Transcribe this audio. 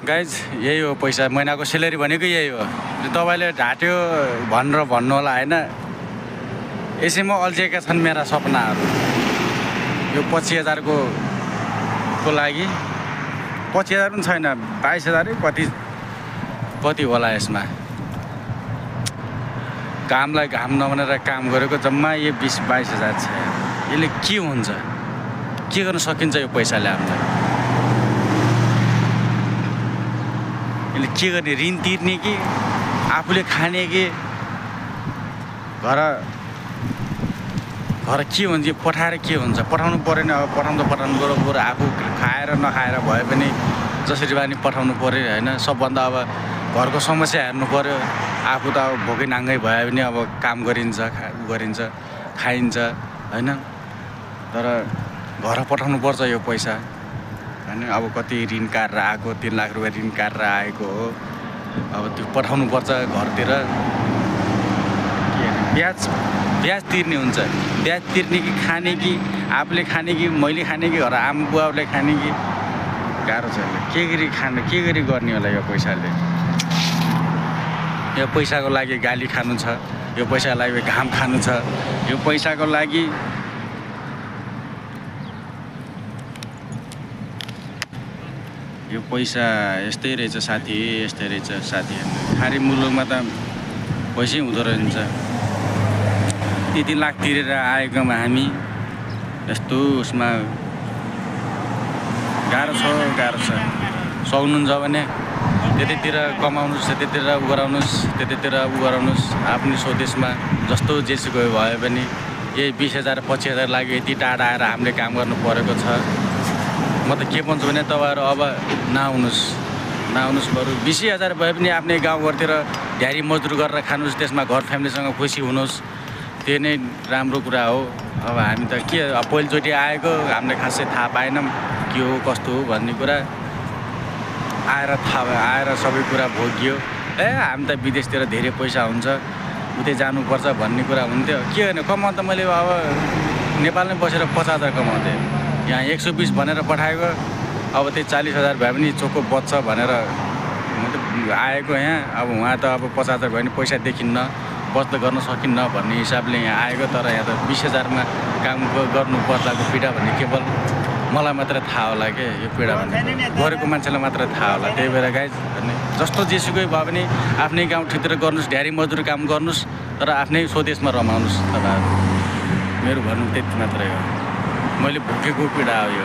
Guys यही हो पैसा, महिनाको सेलेरी भनेको यही हो। तपाईँले ढाट्यो भनेर भन्नु होला होइन। यसैमा अल्झिएका छन् मेरा सपनाहरू। यो 25,000 को लागि 25,000 पनि छैन, 22,000 कति होला यसमा। कामलाई घाम नबनेर काम गरेको जम्मा यो 20-22,000 छ। यसले के हुन्छ, के गर्न सकिन्छ यो पैसाले हामीलाई? यसले के गर्ने, ऋण तिर्ने कि आफूले खाने कि घर के हुन्छ, पठाएर के हुन्छ? पठाउनु परेन, अब पठाउनु पऱ्यो, बरु आफू खाएर नखाएर भए पनि जसरी भए नि पठाउनु पऱ्यो होइन। सबभन्दा अब घरको समस्या हेर्नु पऱ्यो। आफू त अब भोकै नाङ्गै भए पनि अब काम गरिन्छ, खाइन्छ होइन। तर घर पठाउनु पर्छ यो पैसा होइन। अब कति ऋण काटेर आएको, 3 लाख रुपियाँ ऋण काटेर आएको हो। अब त्यो पठाउनु पर्छ घरतिर। ब्याज तिर्ने हुन्छ। ब्याज तिर्ने कि खाने कि आफूले खाने कि मैले खाने कि घर आमा बुवाले खाने कि गाह्रो छ। के गरी गर्ने होला यो पैसाले? यो पैसाको लागि गाली खानु छ, यो पैसाको लागि घाम खानु छ, यो पैसाको लागि यो पैसा यस्तै रहेछ साथी, यस्तै रहेछ साथी। खारी मुलुकमा त पैसै हुँदो रहेछ। 3 लाख तिरेर आएकोमा हामी यस्तो उसमा गाह्रो छ। सक्नुहुन्छ भने त्यतैतिर कमाउनुहोस्, त्यतैतिर उ गराउनुहोस्। आफ्नो स्वदेशमा जस्तो जेसुकै भए पनि यही 20,000 25,000 लागि यति टाढा आएर हामीले काम गर्नु परेको छ। म त के भन्छु भने तपाईँहरू अब नआउनुहोस् बरु 20,000 भए पनि आफ्नै गाउँघरतिर ढ्यारी मजदुर गरेर खानुहोस्, त्यसमा घर फ्यामिलीसँग खुसी हुनुहोस्। त्यो नै राम्रो कुरा हो। अब हामी त के पहिलोचोटि आएको, हामीले खासै थाहा पाएनौँ के हो कस्तो हो भन्ने कुरा। आएर सबै कुरा भोगियो। हामी त विदेशतिर धेरै पैसा हुन्छ, उतै जानुपर्छ भन्ने कुरा हुन्थ्यो। के गर्ने, कमाउनु त मैले अब नेपालमै बसेर 50,000 कमाउँथेँ। यहाँ 120 भनेर पठाएको, अब त्यही 40,000 भए पनि चोखो बच्छ भनेर म त आएको यहाँ। अब उहाँ त अब 50,000 भयो भने पैसा देखिन्न, बच्दा गर्न सकिन्न भन्ने हिसाबले यहाँ आएको। तर यहाँ त 20,000 काम गर्नु पर्दाको पीडा भन्ने केवल मलाई मात्र थाहा होला के। यो पीडा भन्ने गरेको मान्छेलाई मात्र थाहा होला। त्यही भएर गाइज जस्तो जेसुकै भए पनि आफ्नै गाउँतिर गर्नुहोस्, ढ्यारी मजदुर काम गर्नुहोस्, तर आफ्नै स्वदेशमा रमाउनुहोस्। तपाईँहरू मेरो भन्नु त्यति मात्रै हो। मैले भोगेको पीडा हो यो।